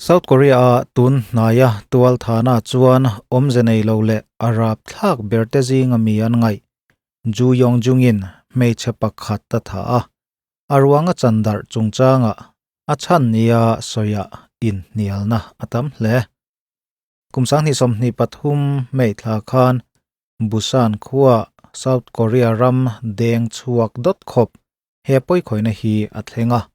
South Korea-a tun hnaia tual thana chuan awmze nei lo leh a rapthlak berte zinga mi an ngaih. Ju Yong Jung-in hmeichhe pakhat a thah a, a ruanga chan darh chungchanga a chhan nia sawiah inhnialna a tam hle. Kum 2023 May thla khan Busan khua South Korea ram deng chhuak dawt khawp he pawikhawihna hi a thleng a.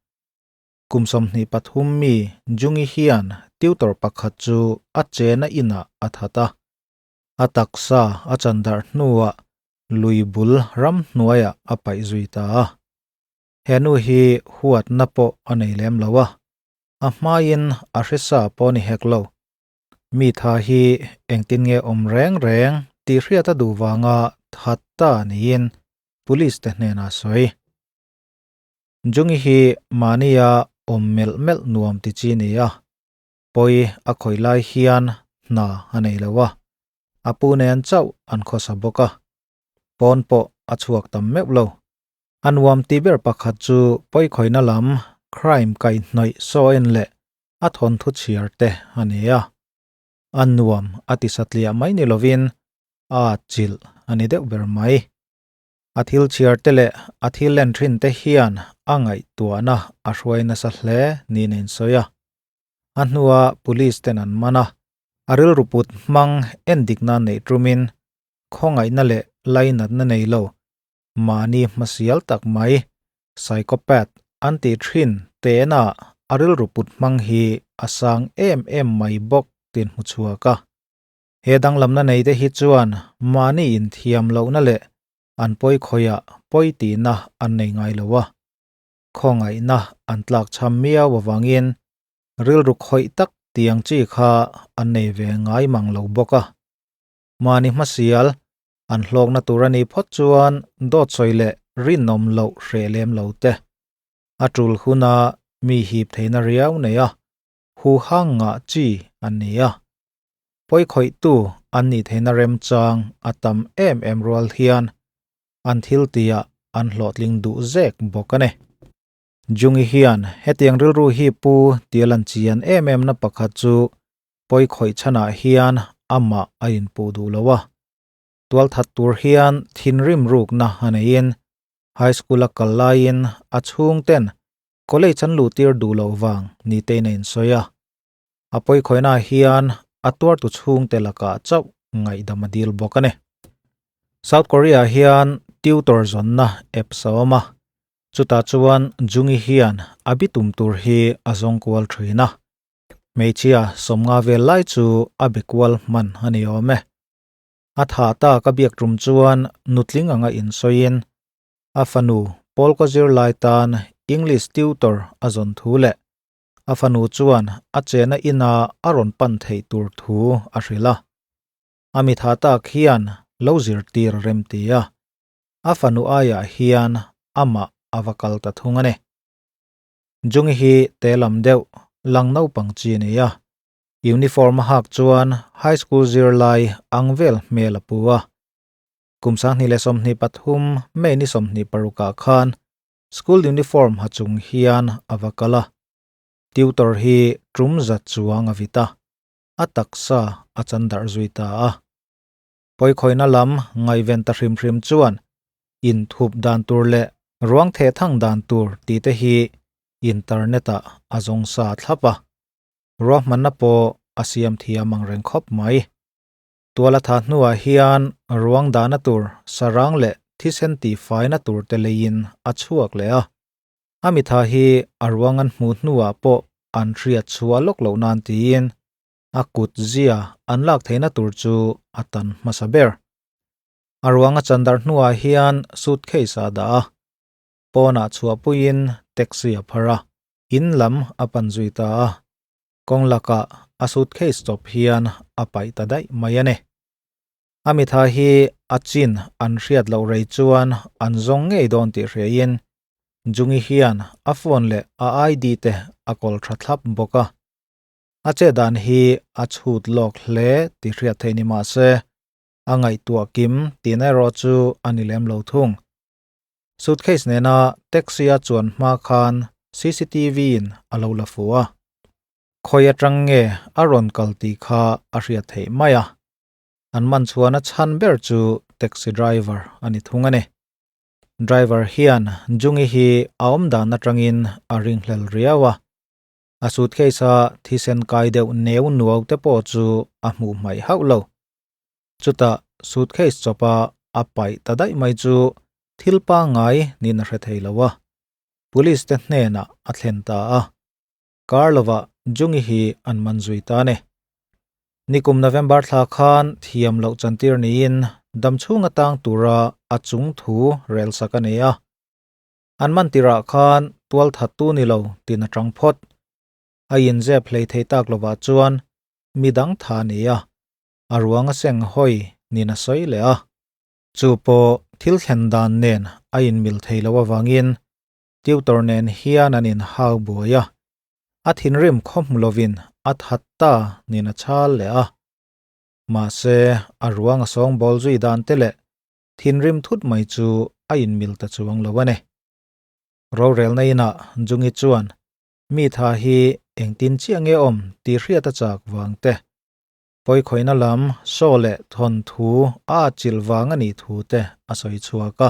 Kum 23 mi Jungi hian tutor pakhat chu a chena inah a that a. A taksa a chan darh hnuah lui bul ram hnuaiah a paih zui ta a. He nu hi huatna pawh a nei lem lo a, a hmain a hresa pawh ni hek lo. Mi tha hi engtin nge awm reng reng tih hriat a duh vanga that ta niin police te hnenah a sawi. Jungi hi mahnia awm melh melh nuam ti chi ni a, pawi a khawih lai hian hna a nei lo a, a pu nen chauh an khawsa bawk a, pawn pawh a chhuak tam meuh lo. A nuam ti ber pakhat chu pawi khawihna lam crime kaihhnawih saw en leh a thawnthu chhiar te a ni a. A nuam a ti satliah mai ni lovin a atchilh a ni deuh ber mai. A thil chhiar te leh a thil len thin te hian a ngaihtuahna a hruai nasa hle niin a insawi a. A hnua police ten an man a, a rilru put hmang endikna neih tumin khawngaihna leh lainatna nei lo mahni hmasial tak mai psychopath an tih thin tena a rilru put hmang hi a sang em em mai bawk tin hmu chhuak a. He danglamna nei te hi chuan mahni inthiam lohna leh an pawi khawiah pawi tihna an nei ngai lo a. Khawngaihna an tlak cham miau avangin rilru khawih tak tiang chi kha an nei ve ngai mang lo bawk a. Mahni hmasial an hlawkna tur a nih phawt chuan dawt sawi leh rinawm loh hreh lem lo te. A tul huna mi hip theihna riau nei a, hu hang ngah chi an ni a. Pawi khawihtu an nih theihna remchang a tam em em rual hian an thil tihah an hlawhtling duh zek bawk a ni. Jungi hian hetiang rilru hi pu tia lan chian em em na pakhat chu pawi khawih chhanah hian amah a inpuh duh lo a. Tualthat tur hian thinrim rukna a neiin high school a kal laiin a chhungten college an luhtir duh loh vang ni tein a insawi a. A pawi khawihnaah hian a tuartu chhungte lakah chauh ngaihdam a dil bawk a ni. South Korea hian tutor zawnna apps a awm a, chutah chuan Jungi hian a bitum tur hi a zawng kual thin a. Hmeichhia 50 vel lai chu a be kual hman a ni awm e. A tha tak a biak tum chuan nutling anga insawiin a fanu Paul ka zir lai tan English tutor a zawn thu leh a fanu chuan a chena ina a rawn pan theih tur thu a hrilh a. A mi tha tak hian lo zirtir rem ti a, a fanu aiah hian amah a va kal ta thung a ni. Jungi hi te lam deuh lang naupang chi a ni a, uniform a hak chuan high school zirlai ang vel hmel a pu a. Kum 2023 May ni 26 ah khan school uniform ha chung hian a va kal a. Tutor hi tum zat chuang a vit a, a taksa a chan darh zui ta a. Pawi khawihna lam ngaihven ta hrim hrim chuan inthup dan tur leh ruang theh thang dan tur tih te hi internet ah a zawng sa thlap a. Ruahmanna pawh a siam thiam ang reng khawp mai. Tuala tha hnuah hian ruang dahna tur sarang leh thisen tihfaina tur te leiin a chhuak leh a. A mi tha hi a ruang an hmuh hnuah pawh an hriat chhuah lawk loh nan tiin a kut zia an lak theihna tur chu a tan hmasa ber. A ruang a chan darh hnuah hian suitcase ah a dah a, pawnah chhuahpuiin taxi a phar a, in lam a pan zui ta a. Kawng lakah a suitcase chawp hian a paih ta daih mai a ni. A mi tha hi a chin an hriat loh rei chuan an zawng ngei dawn tih hriain Jungi hian a phone leh a ID te a kawl tha thlap bawk a. A che dan hi a chhut lawk hle tih hriat theih ni mah se, a ngaihtuah kim tihna erawh chu a ni lem lo thung. Suitcase nena taxi a chuan hma khan CCTV in a lo la fu a. Khawi atang nge a rawn kal tih kha a hriat theih mai a. An man chhuan a chhan ber chu taxi driver a ni thung a ni. Driver hian Jungi hi a awm dan atangin a ringhlel riau a. A suitcase a thisen kai deuh neu nuau te pawh chu a hmuh hmaih hauh lo. Chutah suitcase chawpa a paih ta daih mai chu thil pangngai niin a hre thei lo a. Police te hnenah a thlen ta a. Kar lovah Jungi hi an man zui ta a ni. Nikum November thla khan thiam loh chantir niin damchhung atang tura a chung thu rel sak a ni a. An man tirah khan tual thattu ni lo tin a tang phawt. A inzep hlei thei tak lovah chuan midang tha a ni a, a ruang a seng hawi nin a sawi leh a. Chu pawh thil thlen dan nen a inmil thei lo avangin tutor nen hian an inhau buai a, a thinrim khaw hmu lovin a that ta nin a chhal leh a. Mahse, a ruang a sawngbawl zui dan te leh thinrim thut mai chu a inmil ta chuang lo a ni. Rorelna inah Jungi chuan mi tha hi engtin chiah nge awm tih hriat a chak vang te, pawikhawihna lam saw leh thawnthu a atchilh vang a nih thu te a sawi chhuak a.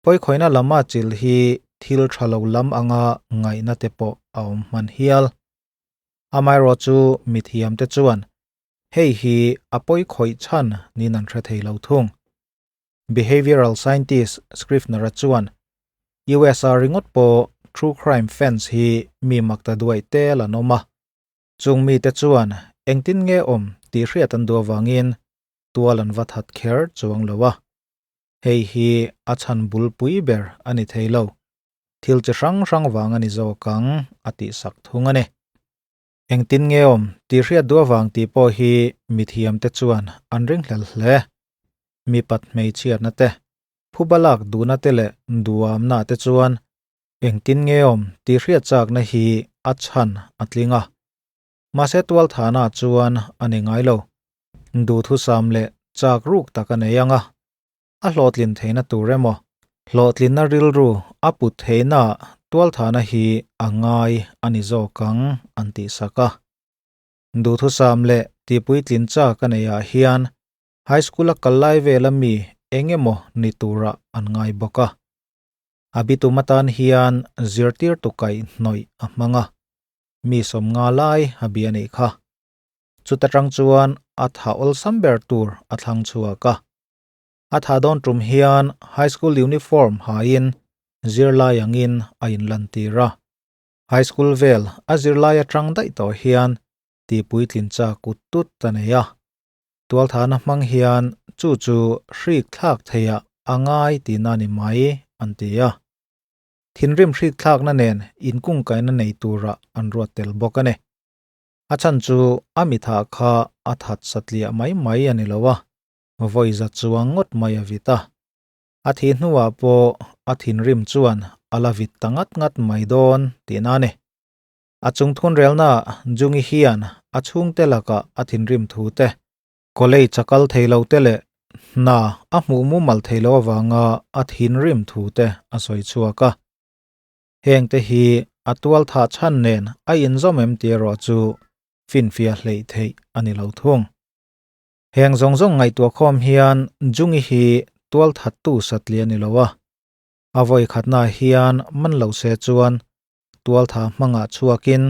Pawikhawihna lam atchilh hi thil tha lo lam anga ngaihna te pawh a awm hman hial. Amaherawh chu mithiam te chuan hei hi a pawikhawih chhan niin an hre thei lo thung. Behavioral scientist Scrivener-a chuan US-a ringawt pawh true crime fans hi mi mak ta duaih tel an awm a. Chung mite chuan engtin nge awm tih hriat an duh avangin tual an va that kher chuang lo a. Hei hi a chhan bulpui ber a ni thei lo. Thil chi hrang hrang vang a ni zawk ang a tihsak thung a ni. Engtin nge awm tih hriat duh avang tih pawh hi mithiamte chuan an ringhlel hle. Mipat hmeichhiatna te, phuba lak duhna te leh duamna te chuan Engtin nge awm tih hriat chakna hi a chhan a tling a. Mahse tualthana chuan a ni ngai lo. Duhthusam leh chak ruk tak a nei ang a. A hlawhtlin theihna tur emaw, hlawhtlinna rilru a put theihna tualthana hi a ngai a ni zawk ang an tihsak a. Duhthusam leh tihpuitlin chak a neihah hian high school a kal lai vela mi eng emaw ni turah an ngai bawk a. A bitum atan hian zirtirtu kaih hnawih a hmang a, mi sawmnga lai a bia a nih kha. Chuta tang chuan a tha awlsam ber tur a thlang chhuak a. A tha dawn tum hian high school uniform hain zirlai angin a inlantir a. High school vel a zirlai atang daih tawh hian tihpuitlin chak ut tut a nei a. Tualthahna hmang hian chu chu hrik thlak theiah a ngai tihna a ni mai, an ti a. Thinrim hrik thlakna nen inkungkaihna nei turah an ruat tel bawk a ni. A chhan chu a mithah kha a that satliah mai mai a ni lo a, vawi za chuang ngawt mai a vit a. A thih hnuah pawh a thinrim chuan a la vit ta ngat ngat mai dawn tihna a ni. A chung thunrelnaah Jungi hian a chhungte lakah a thinrim thu te, college a kal thei lo te leh hna a hmuh mumal thei lo avanga a thinrim thu te a sawi chhuak a. Heng te hi a tual thah chhan nen a inzawm em tih erawh chu finfiah hleih theih a ni lo thung. Heng zawng zawng ngaihtuah khawm hian Jungi hi tual thattu satliah a ni lo a, a vawi khatnaah hian man lo se chuan tualtha hmangah chhuakin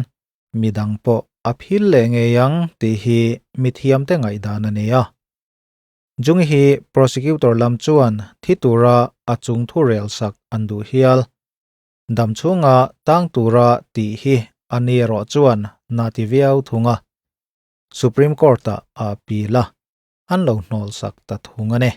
midang pawh a phil leh ngei ang tih hi mithiamte ngaihdan a ni a. Jungi hi prosecutor lam chuan thi tura a chung thu rel sak an duh hial. Dam chhunga tang tura tih hi a ni erawh chuan na ti viau thung a. Supreme Court-ah a appeal a, an lo hnawl sak ta thung a ni.